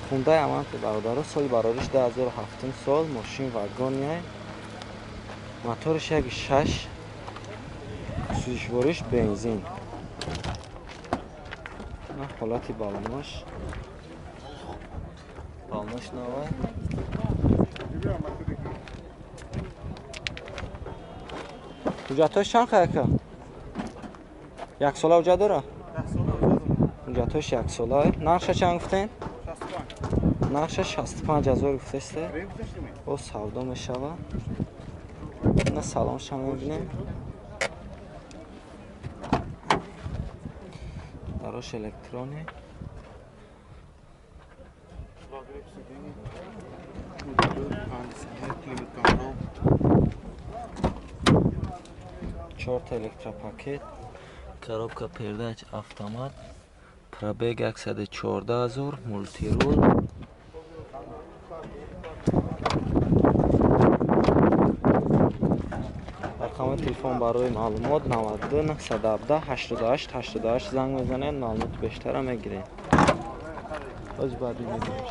Хундай Аванте бародаро, соли барориш 2007 сол, мошин вагония, моториш 1.6, сӯзишвориш бензин. На ҳолати балонош. Балонош навай. Ҳуҷҷатҳош чанд қаяка? Яксола ҳуҷҷат дора? Ҳуҷҷатҳош яксола. Нархша чанд гуфтен? Нархша 65 ҳазор гуфтесте. Боз савдо мешавад. На салонша мебинем. Дарош электрони. Чорта электропакет, коробка передач автомат, пробег 114 ҳазор, мультирул. Рақами телефон барои маълумот 92 917 88 88 занг мезанед, маълумоти бештара мегиред. Боз баъди мебинем.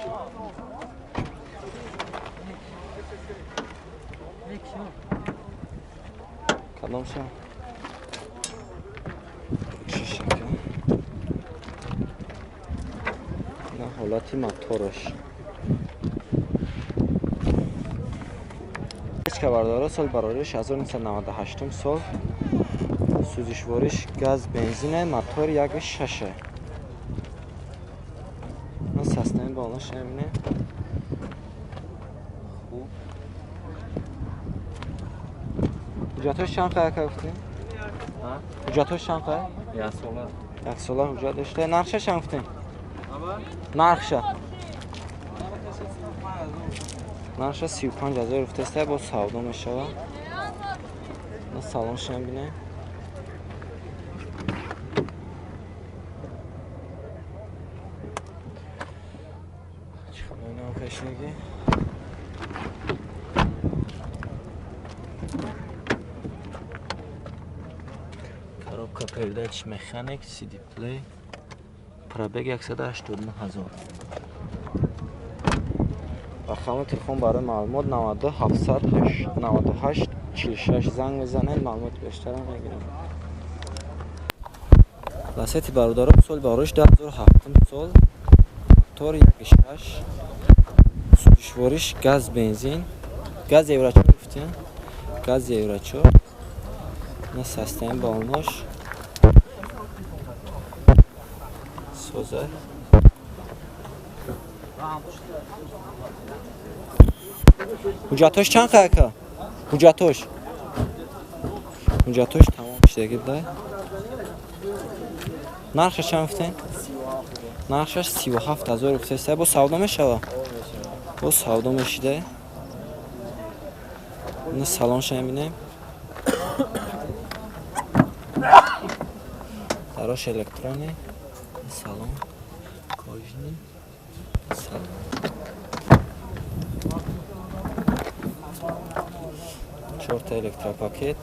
Кадомша? Шишака. На ҳолати мотораш. Бародаро, сол барориш 1998 сол, сӯзишвориш газ бензине, мотор 1.6. На састани балош мебинем. Хуб. Ҳуҷҷатҳош чанд қая гуфтем? Ҳуҷҷатҳош чанд қая? Як сола. Як сола ҳуҷҷат дошта. Нархша чанд гуфтем? Нархша. Нархша 35 ҳазор гуфтеста, боз савдо мешавад. На салонша мебинем. Чӣ хабар пешниги? Коробка передач механик, CD play, пробег 189 ҳазор. Рақами телефон барои маълумот 92 798 46 занг мезанед, маълумоти бештара мегиред. Ласети бародаро, соли барориш 2007 сол, мотор 1.6, сӯзишвориш газ бензин, газ евро 4 гуфтем, газ евро 4. На састани балонош соза. Ҳуҷҷатҳош чанд қаяка? Ҳуҷҷатҳош? Ҳуҷҷатҳош тамом шудагӣ буда. Нархаш чанд гуфтем? Нархаш 37 ҳазор гуфтеста. Боз савдо мешавад? Боз савдо мешида. На салонша мебинем. Дарош электрони. Салон кожни. Салон. Чорта электропакет,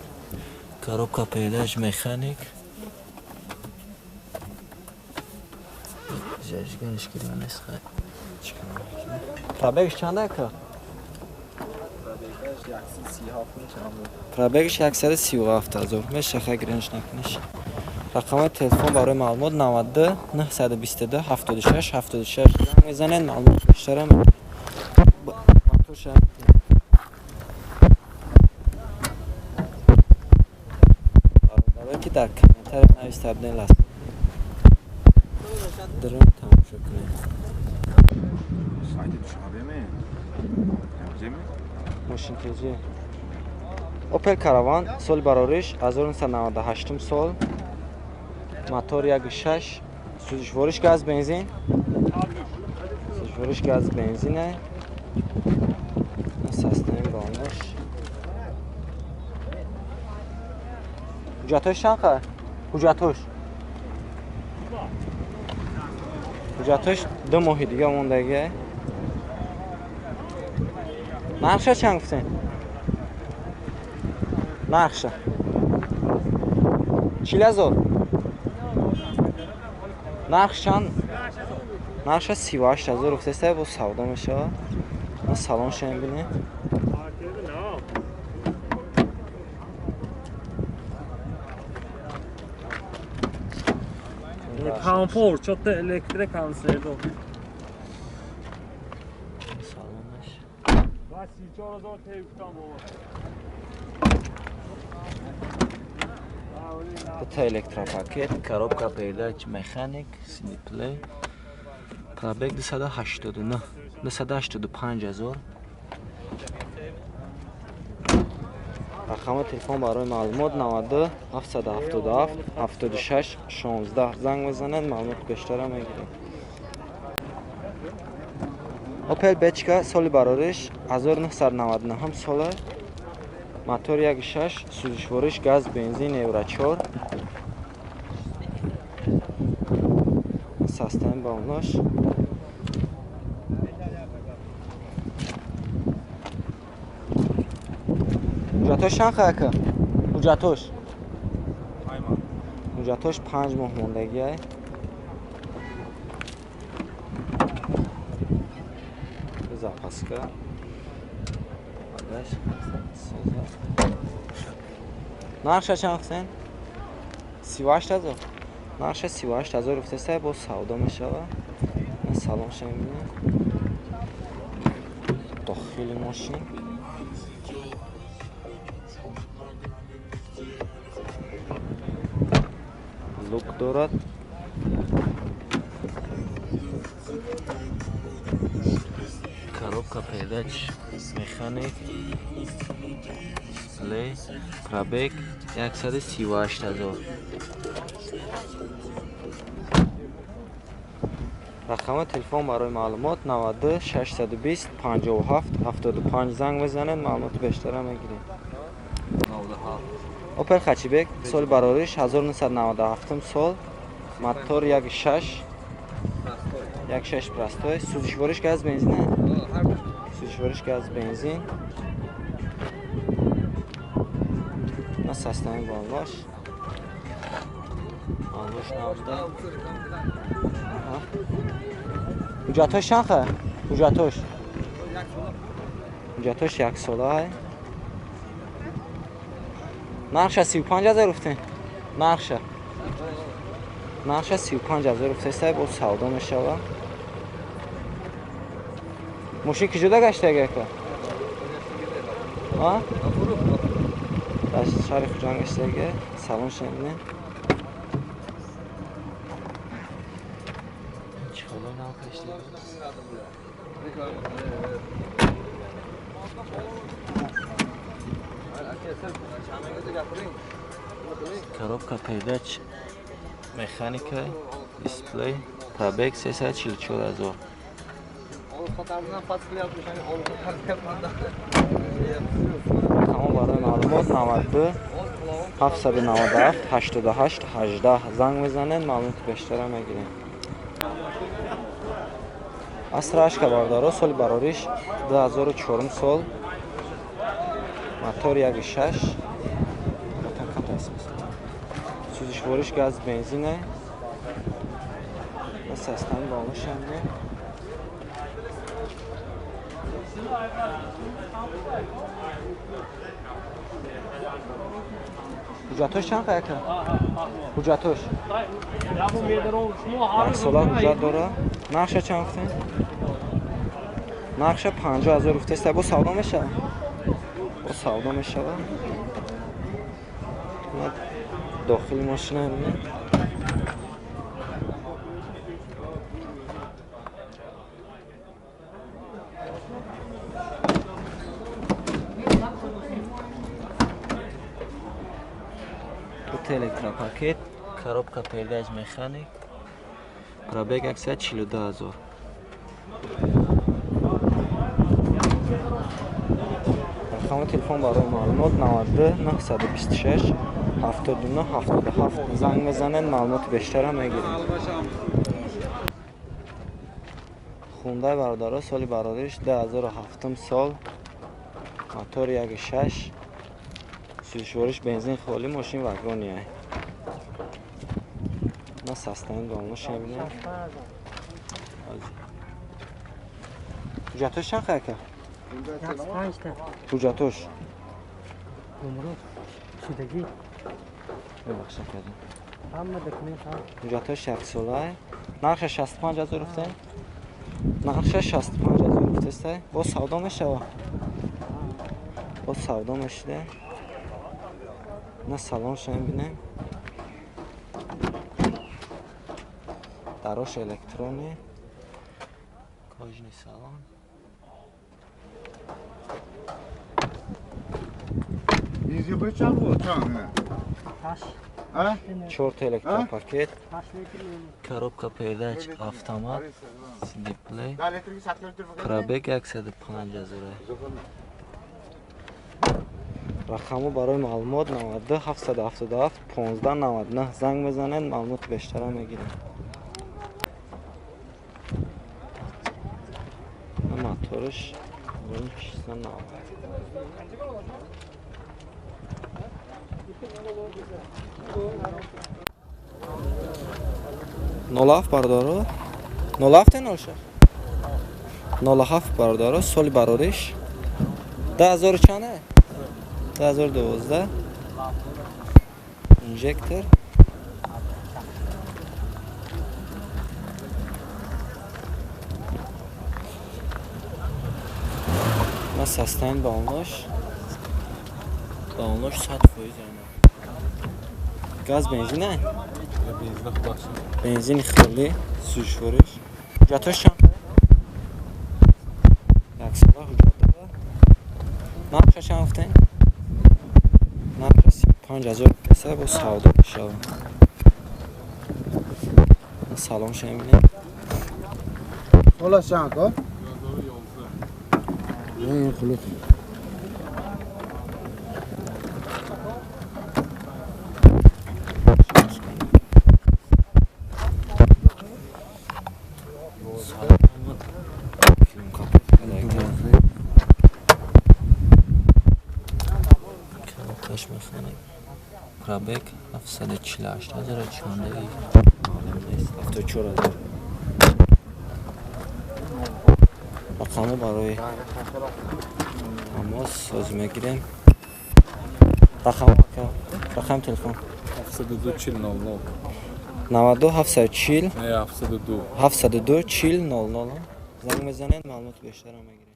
коробка передач механик. Зажиганиш гирёнест хай. Пробегш чанд ака? Пробегш 137 ҳазор. Мешаха гирёниш накуниш. Рақами телефон барои маълумот 92 922 76 76 занг мезанед, маълумот бештара моторша. Бародарое ки дар комментария нависта будем, лас дрон тамошо кунед. Мошин теҷи Opel Caravan, соли барориш 1998 сол, мотор 1.6, сӯзишвориш газ бензин, сӯзишвориш газ бензине. Састани балонош. Ҳуҷҷатҳош чанд қая? Ҳуҷҷатҳош? Ҳуҷҷатҳош 2 моҳи дига мондагӣ. Нархша чанд гуфтем? Нархша 40 ҳазор. Нарх чанд? Нархша 38 ҳазор гуфтеста, бо савдо мешавад. Ма салонша мебинем. Комфорт, чё-то электроконсердо. Салонаш. Дута электропакет, коробка передач механик, CD play. Пробег 289, 285 ҳазор. Рақами телефон барои маълумот 92 777 76 16 занг мезанед, маълумоти бештара мегиред. Opel Бечка соли барориш 1999 сола, мотор 1.6, сӯзишвориш газ, бензин, евро 4. Састаем балонош. Ҳуҷҷатош чанд ака? Ҳуҷҷатош? Ҳуҷҷатош 5 моҳ мондагиай. Запаска. Багаж. Нархша чанд гуфтен? 38 ҳазор. Нархша 38 ҳазор гуфтеста, боз савдо мешавад. Ман салонша мебинам. Дохили мошин. Лук дорад. Коробка передач механик, дисплей, пробег 138 ҳазор. Рақами телефон барои маълумот 92 620 57 75 занг мезанед, маълумоти бештара мегиред. Opel Хачибек соли барориш 1997 сол, мотор 1.6, 1.6 простой, сӯзишвориш газ бензин, сӯзишвориш газ бензин. На состояние балош. Балош навда. Ҳуҷҷатош чанд ха? Ҳуҷҷатош? Ҳуҷҷатош як сола. Нархша 35 ҳазор гуфтем. Нархша. Нархша 35 ҳазор гуфтеста, боз савдо мешавад. Мошин куҷода гаштаги ака? А? Дар шаҳри Хуҷанд гаштаги. Салонша мебинем. Чӣ ҳоло нав гаштаги? Коробка передач механика, дисплей, пробег 344 ҳазор. Рақамҳо барои маълумот 92 797 88 18 занг мезанед, маълумоти бештара мегиред. Астра Ашка бародаро соли барориш 2004 сол, мотор 1.6, сӯзишвориш газ, бензине. Састани балонашам. Ҳуҷҷатош чанд ака? Ҳуҷҷатош? Як сола ҳуҷҷат дора. Нархша чанд гуфтем? Нархша 50 ҳазор гуфтеста, бо савдо мешавад? Бо савдо мешавад. Дохили мошина мебинем. Дута электропакет, коробка передач механик, пробег 142 ҳазор. Рақами телефон барои маълумот 92 926 79 77 занг мезанед, маълумоти бештара мегиред. Хундай бародаро соли барориш 2007 сол, мотор 1.6, сӯзишвориш бензин холӣ, мошин вагония. На состояние балонош мебинем. Ҳуҷҷатош чанд ака? Ҳуҷҷатош? Шудагӣ. Бебахшед кардем. Ҳама документ ҳа. Ҳуҷҷатош яксола. Нарха 65 ҳазор гуфтем. Нарха 65 ҳазор гуфтестай. Боз савдо мешава? Боз савдо мешида. На салонша мебинем. Дарош электронӣ. Кожаный салон. Бензин чанд буд? Чанд? Чорта электропакет. Коробка передач автомат. CD play. Пробег 105 ҳазор. Рақаму барои маълумот 92 777 15 99 занг мезанед, маълумоти бештара мегиред. Моторш 690. 07 бародаро, 07 06 07 бародаро, соли барориш 10000 чанд? 2012. Инжектор. На состояние балонош. Балонош 100% яна. Газ бензин а? Бензин хеле сӯзишвориш. Ҳуҷҷатош чанд? Як сола ҳуҷҷат дорад. Нархаш чанд гуфтем? Нархаш 35 ҳазор песа, бо савдо мешавад. Салонша мебинем. Сола чанд ко? 2011. Ин хулуқ. Калокаш мехонем. Пробег 748 ҳазор чандаи маълум нест. 74 ҳазор. Рақаму барои тамос соз мегирем. Рақам ака, рақами телефон 72 40 00. 92 740 Не, 72. 72 40 00 занг мезанед, маълумоти бештара мегиред.